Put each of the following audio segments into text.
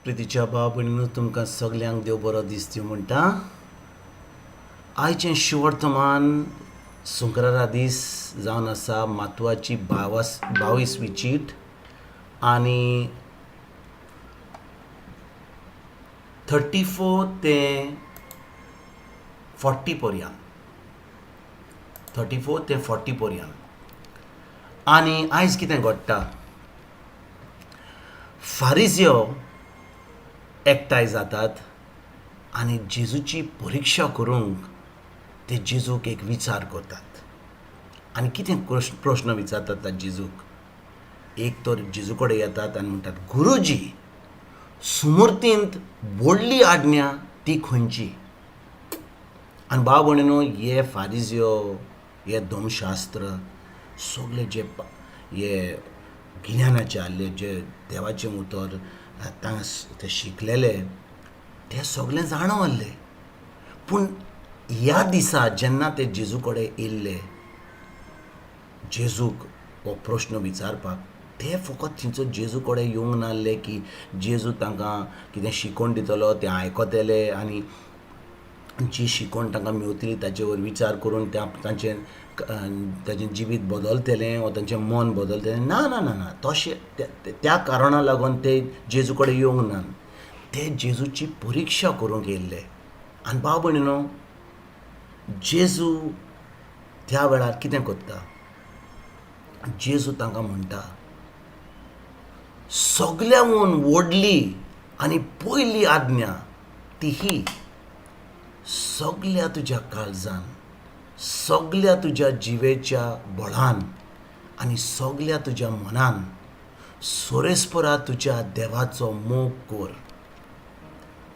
प्रितीच्या भाव भयणीनो, तुमकां सगल्यांक देव बरो दीस दिवं म्हणटा. आयचें शुवर्तमान सुंक्रारा दीस जावन आसा मातवाची 22वी चीट आनी 34 ते 40 पर्यंत, 34 ते 40 पर्यंत. आनी आयज कितें घडटा, फारिजियो एकठांय जातात आनी जेजूची परिक्षा करूंक ते जेजूक एक विचार करतात. आनी कितें प्रश्न विचारतात जेजूक? एक तर जेजू कडेन येतात आनी म्हणटात, गुरुजी, सुमूर्तींत व्हडली आज्ञा ती खंयची? आनी भाव भयणीनो, हे फारिजियो, हे धर्मशास्त्र सगळे जे हे गिन्यानाचे आहले, जे देवाचें उतर ते शिकलेले, ते सगळे जाणा आहले. पूण ह्या दिसा जेन्ना ते जेजू कडेन येयल्ले जेजूक हो प्रश्न विचारपाक, ते फकत थंयचो जेजू कडेन येवंक नासले की जेजू तांकां कितें शिकोवन दितलो तें आयकतले आनी जी शिकवण तांकां मेवतली ताचेर विचार करून त्या तांचें ताचें जिवीत बदलतलें वा तांचें मन बदलतलें. ना ना ना ना, तशें त्या कारणा लागून ते जेजू कडेन येवंक ना. ते जेजूची परिक्षा करूंक येयल्ले. आनी भाव भयणीनो, जेजू त्या वेळार कितें करता, जेजू तांकां म्हणटा, सगल्याहून व्हडली आनी पयली आज्ञा ती ही, सगल्या तुज्या काळजान, सगल्या तुज्या जिवेच्या बळान आनी सगल्या तुज्या मनान सोरेस्परा तुज्या देवाचो मोग कर.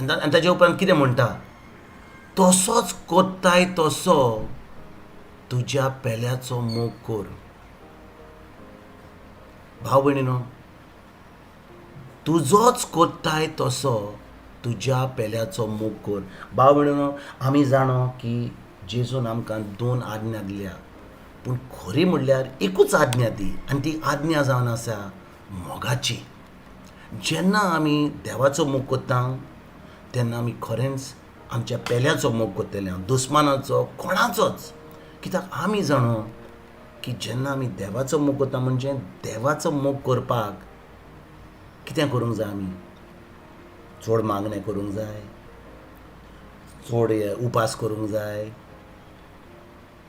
आनी ताच्या उपरांत कितें म्हणटा, तसोच कोत्ताय तसो तुज्या पेल्याचो मोग कर. भाव भयणीनो, तुजोच कोत्ताय तसो तुज्या पेल्याचो मोग कर. भाव भयणीनो, आमी जाणो की जेजून आमकां दोन आज्ञा दिल्या, पूण खरी म्हणल्यार एकूच आज्ञा ती, आनी ती आज्ञा जावन आसा मोगाची. जेन्ना आमी देवाचो मोग करता तेन्ना आमी खरेंच आमच्या पेल्याचो मोग करतले, दुस्मानाचो कोणाचोच. कित्याक आमी जाणो की जेन्ना आमी देवाचो मोग करता म्हणजे देवाचो मोग करपाक कितें करूंक जाय, आमी चड मागणें करूंक जाय, चड उपास करूंक जाय,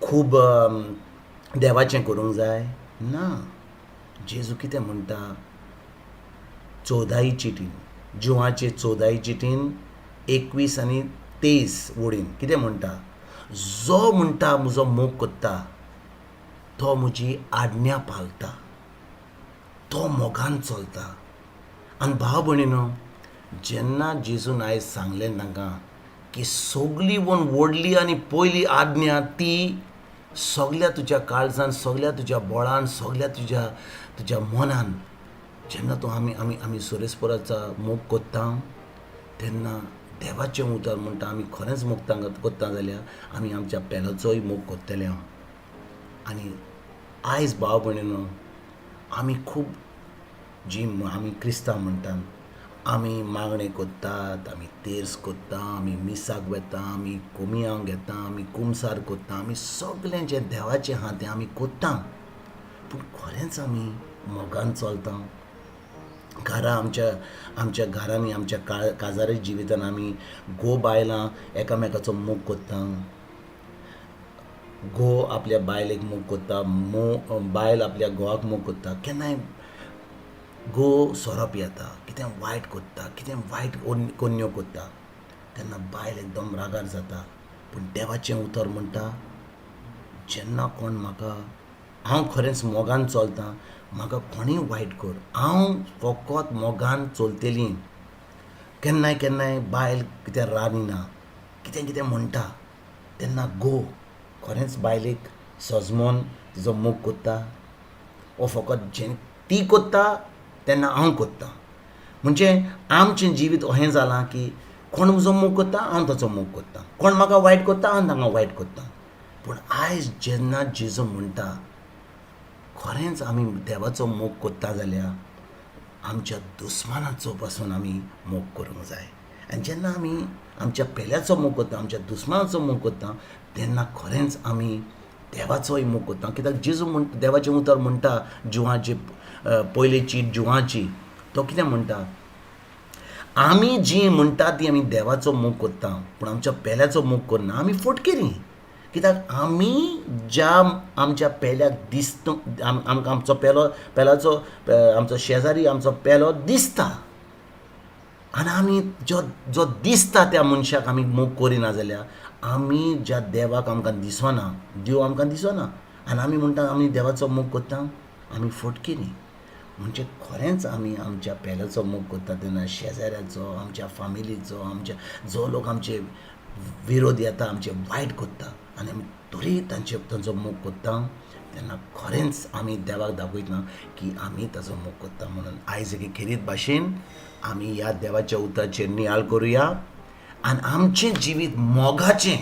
खूब देवाचें करूंक जाय ना. जेजू कितें म्हणटा, 14 चिटीन, जुवाचे 14 चिटीन 21 आनी 23 वडीन कितें म्हणटा, जो म्हणटा म्हजो मोग करता तो म्हजी आज्ञा पाळटा, तो मोगान चलता. आनी भाव भयणीनो, जेन्ना जेजून आयज सांगलें तांकां की सगली वन व्हडली आनी पयली आज्ञा ती सगल्या तुज्या काळजान, सगल्या तुज्या बळान, सगल्या तुज्या मनान जेन्ना तूं आमी आमी आमी सोरेस्पराचो मोग करता तेन्ना देवाचें उतर म्हणटा आमी खरेंच मोग करता जाल्यार आमी आमच्या पेल्याचोय मोग करतले. आनी आयज भाव भयणीनो, आमी खूब जी आमी क्रिस्तांव म्हणटात, आमी मागणें करतात, आमी तेर्स करता, आमी मिसाक वता, आमी कोमियांव घेता, आमी कुमसार करता, आमी सगळें जें देवाचें आहा तें आमी करता, पूण खरेंच आमी मोगान चलता? घरा आमच्या आमच्या घरांनी, आमच्या काजारी जिवितान आमी घोव बायलां एकामेकाचो मोग करता? घोव आपल्या बायलेक मोग करता, बायल आपल्या घोवाक मोग करता? केन्नाय घोव सोरो पियेता, कितें वायट करता, कितें वायट कोन्यो करता, तेन्ना बायल एकदम रागार जाता. पूण देवाचें उतर म्हणटा, जेन्ना कोण म्हाका, हांव खरेंच मोगान चलता, म्हाका कोणूय वायट कर, हांव फकत मोगान चलतली. केन्नाय केन्नाय बायल कितें रांदिना, कितें कितें म्हणटा, तेन्ना घोव खरेंच बायलेक सजमोन तिजो मोग करता, वो फकत जें ती करता तेन्ना हांव करता? म्हणजे आमचें जिवीत अशें जालां की कोण म्हजो मोग करता हांव ताचो मोग करता, कोण म्हाका वायट करता हांव तांकां वायट करता. पूण आयज जेन्ना जेजू म्हणटा खरेंच आमी देवाचो मोग करता जाल्यार आमच्या दुस्मानाचो पासून आमी मोग करूंक जाय. आनी जेन्ना आमी आमच्या पेल्याचो मोग करता, आमच्या दुस्मानाचो मोग करता, तेन्ना खरेंच आमी देवाचोय मोग करता. कित्याक जेजू म्हण देवाचें उतर म्हणटा जिवाची पयली चीट जिवाची, तो कितें म्हणटा, आमी जी म्हणटा ती आमी देवाचो मोग करता पूण आमच्या पेल्याचो मोग करना, आमी फटकिरी. कित्याक आमी ज्या आमच्या पेल्याक दिसता, आमकां आमचो पेलो पेल्याचो आमचो शेजारी आमचो पेलो दिसता आनी आमी जो जो दिसता त्या मनशाक आमी मोग करिना जाल्यार आमी ज्या देवाक आमकां दिसना, देव आमकां दिसना आनी आमी म्हणटा आमी देवाचो मोग करता, आमी फटकिरी. म्हणजे खरेंच आमी आमच्या पेल्याचो मोग करता तेन्ना शेजाऱ्याचो, आमच्या फामिलीचो, आमच्या जो लोक आमचे विरोध येता, आमचे वायट करता आनी आमी तरी तांचे तांचो मोग करता तेन्ना खरेंच आमी देवाक दाखयतना की आमी ताचो मोग करता. म्हणून आयज एके खेरीत भाशेन आमी ह्या देवाच्या उतराचेर नियाळ करुया आनी आमचें जिवीत मोगाचें,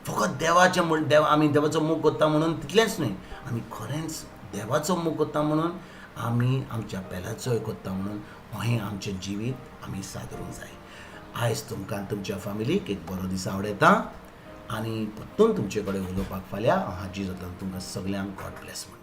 फकत देवाचें म्हण देव आमी देवाचो मोग करता म्हणून तितलेंच न्हय, आमी खरेंच देवाचो मोग करता म्हणून आमी आमच्या पेल्याचोय करता म्हणून हें आमचें जिवीत आमी सादरूंक जाय. आयज तुमकां तुमच्या फामिलीक एक बरो दीस आवडयता आनी परतून तुमचे कडेन उलोवपाक फाल्यां हांव हाजीर जाता. तुमकां सगल्यांक गॉड ब्लेस म्हणटा.